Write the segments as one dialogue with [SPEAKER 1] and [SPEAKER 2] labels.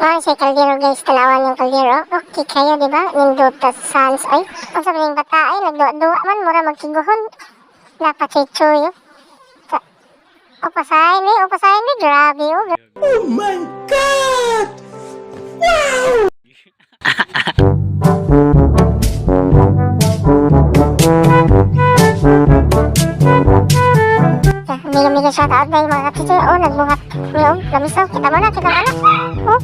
[SPEAKER 1] Ah, si kaldero, guys, tanawan yung kaldero. Okay kayo, di ba? Nindot ta sa sans ay. Unsa man yung bata ay nagduwa-duwa man mura magkiguhon. Napachichoy. O pasahin ni, o pasahin ni, grabe oh.
[SPEAKER 2] Oh my God! Wow!
[SPEAKER 1] Mega mega shout out dahil mga kachichoy. Oh, nagbuhat. Niyo, lamisaw. Kita mo na, kita mo na. Oh,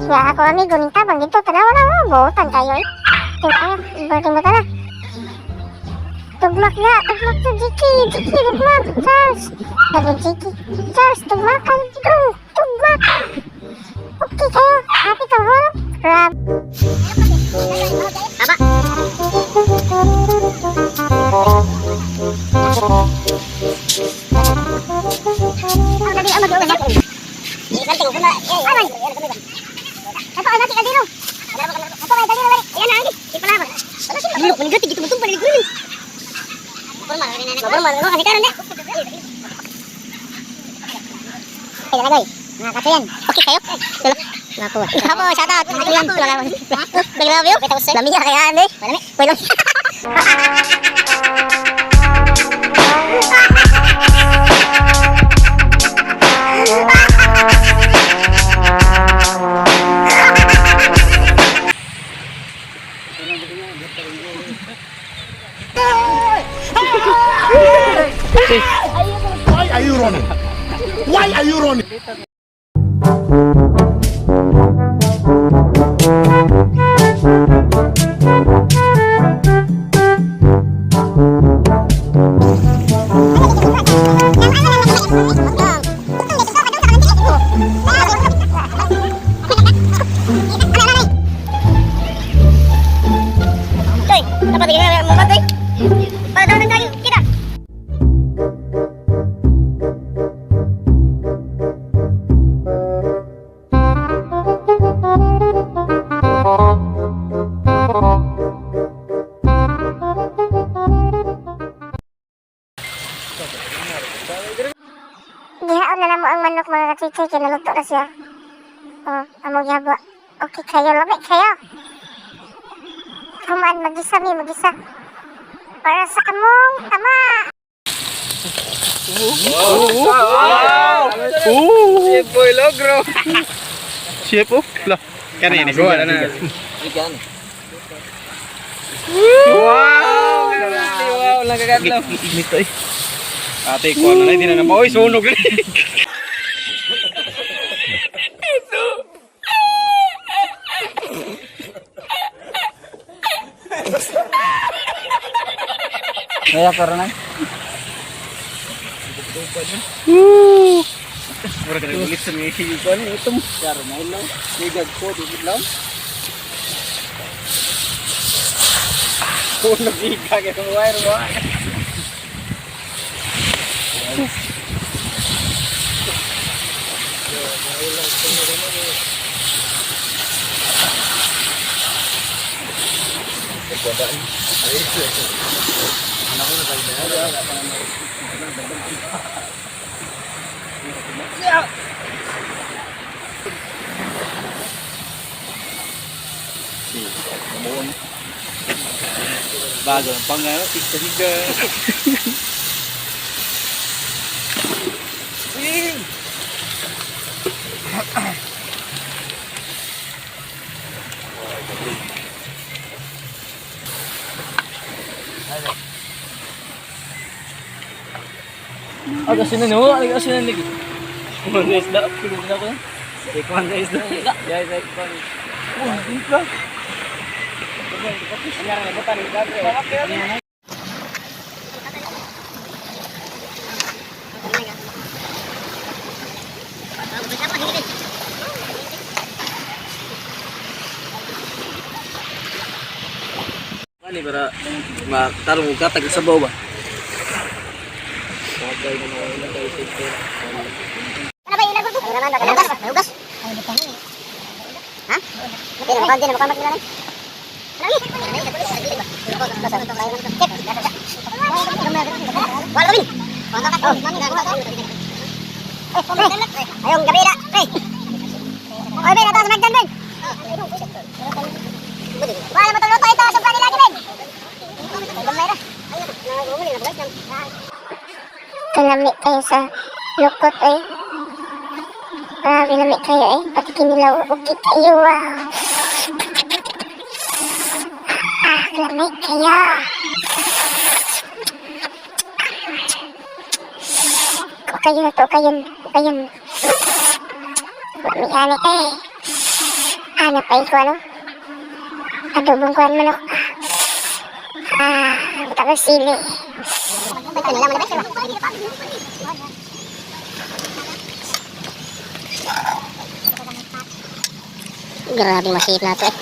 [SPEAKER 1] ya ako amigo ning tabang dito. Tanawa na, oh, buotan kayo eh. Tingnan, buotan mo na. Tugmak na, tugmak to Jiki, Jiki, tugmak, Charles. Sabi Jiki, Charles, tugmak ka, go, tugmak. Okay kayo, happy ka mo? Grabe.
[SPEAKER 3] Aba. Okay kayo? Ako, shout out. Grabe. Lami kaya ane. Wait lang.
[SPEAKER 2] Why are you running? Why are you running?
[SPEAKER 3] Hoy, dapat tinggal mo ba? Para daw nang kayo kita.
[SPEAKER 1] Gihaon na namo ang manok, mga kachichoy, kay naluto na siya. Oh, among gihabwa. Okay kayo, lami kayo. Human, magisa mi, magisa. Para sa among tama.
[SPEAKER 4] Oh!
[SPEAKER 5] Boy Logro.
[SPEAKER 4] Chef oh. Lah.
[SPEAKER 5] Kani ni gawa na. Wow! Wow, nagagadlaw.
[SPEAKER 4] Init ay.
[SPEAKER 5] Ate ko na di na na. Oy, sunog na.
[SPEAKER 6] Kaya karon.
[SPEAKER 5] Mura ka ulit sa mga ko ni itom. Karo na ilaw. Nigag ko di lang. Sunog iga kay wire mo. Bago ang pangano, siga-siga.
[SPEAKER 6] Aga sino no, aga sino lagi.
[SPEAKER 5] Kuman na isda.
[SPEAKER 6] Kulo na ko.
[SPEAKER 5] Kuman na isda. Yeah, yeah, kuman.
[SPEAKER 6] Oh, timpla.
[SPEAKER 5] Ani para matarong og katag sa sabaw ba.
[SPEAKER 3] Ano ba yung Hugas, hugas. Ha? Pero kan din mo kan Ayong gabi na, pre. Oy, ben, ato sa Magdan, ben. Wala mo luto ito sa kanila gid. Gamay ra.
[SPEAKER 1] Kalami kayo sa lukot eh. Grabe lami kayo eh. Pati kinilaw, okay kayo ah. Ah, lami kayo. Kayo na to, kayo. Kayo. Lami ani eh. Ano pa ko ano? Adobong kuan manok. Ah, tapos sili.
[SPEAKER 3] Grabe masip na to eh.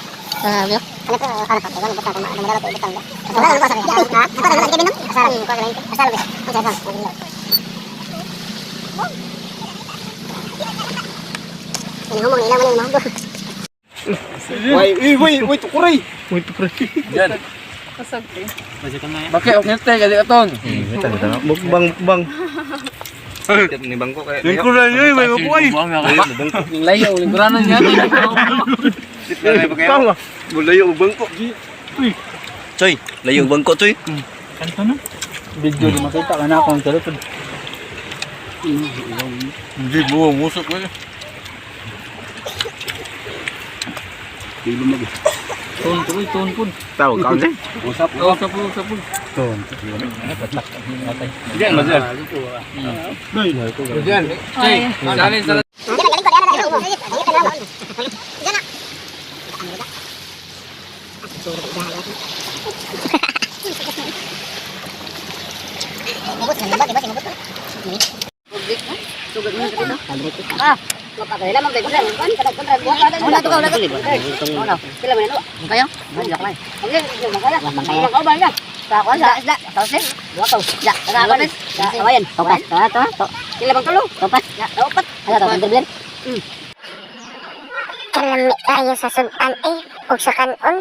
[SPEAKER 3] Grabe. Ano to? Ano to? Ano to? Ano to? Ano to? Ano to? Ano
[SPEAKER 5] Wai, uy, uy, uy, tukuray.
[SPEAKER 4] Uy, tukuray.
[SPEAKER 6] Yan. Bakit ok nete kasi aton.
[SPEAKER 4] Mukbang, mukbang.
[SPEAKER 5] Lingkuran yun, may mabuhay.
[SPEAKER 6] Layo lingkuranan niya.
[SPEAKER 4] Tama.
[SPEAKER 5] Layo bangko.
[SPEAKER 7] Choy, layo bangko choy.
[SPEAKER 6] Video di makita ka na akong telepon.
[SPEAKER 5] Hindi mo musok ko.
[SPEAKER 6] Ton ko, ton po.
[SPEAKER 5] Tawag ka ulit.
[SPEAKER 6] Usap, usap, usap.
[SPEAKER 5] Diyan, mazel.
[SPEAKER 6] Diyan. Choy, salin sa
[SPEAKER 1] Kalami kayo sa sudan eh. Ug sa kanon.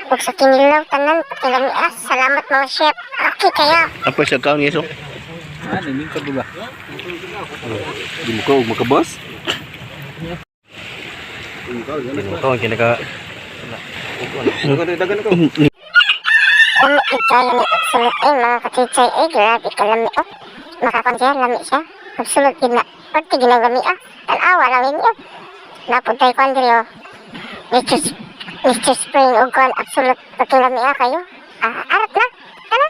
[SPEAKER 1] Ug sa kinilaw tanan. Kalami ah. Salamat mga chef. Okay kayo.
[SPEAKER 4] Apa siya kaon yeso?
[SPEAKER 6] Ano, min ka ba?
[SPEAKER 5] Di mo ka og makabas.
[SPEAKER 7] Di mo kaon kinaka.
[SPEAKER 5] Dagan dagan ko.
[SPEAKER 1] Lami kayo ni absolute eh mga kachichay eh. Grabe kalami oh. Makakon siya. Lami siya. Absolute gid na. Pagti ginagami ah. Tanawa lang ninyo. Napuntay ko diri oh. Mr. Mr. Spring ug kon absolute pagkilami ah kayo. Ah, arat na. Tara.